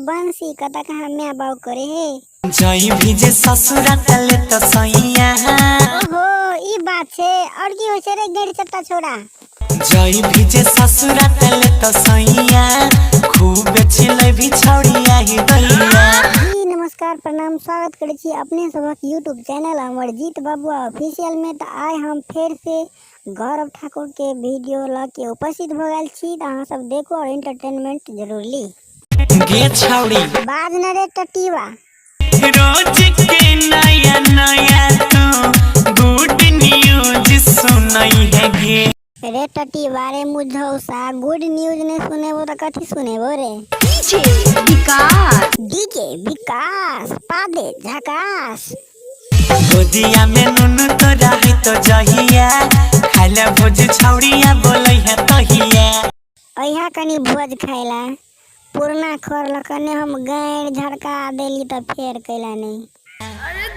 बंसी कतऽ कहाँ माय बाप करे हे। जई भी जे ससुरा तले त सैया। ओहो, ई बात छै। और की होइ छै रे गैर चट्टा छोड़ा? जई भी जे ससुरा तले त सैया, खूब छिलै भी छौड़िया ही दैया। जी नमस्कार, प्रणाम, स्वागत करै छी अपने सभक यूट्यूब चैनल अमरजीत बबुआ ऑफिशियल में। तऽ आइ हम फेर से गौरव ठाकुर के वीडियो लऽ के उपस्थित भऽ गेल छी, तऽ अहाँ सब देखू और एंटरटेनमेंट जरूर ली। गे छौड़ी, बाज न रे टटीवा। रोज के नया नया तू गुड न्यूज सुनई है गे। रे टटीवा रे मुझौसा, गुड न्यूज नहीं सुनेबो तऽ कथी सुनेबो रे? डीजे विकास, डीजे विकास पादे झकास। गोदिया में नुनु तोरा है तो जहिया खाइला भोज छौड़िया बोलै है तहिया। अहिया कनी भोज खाइला पुरना खर लकने हम गाँड़ झड़का देली तऽ फेर कैला नहीं। अरे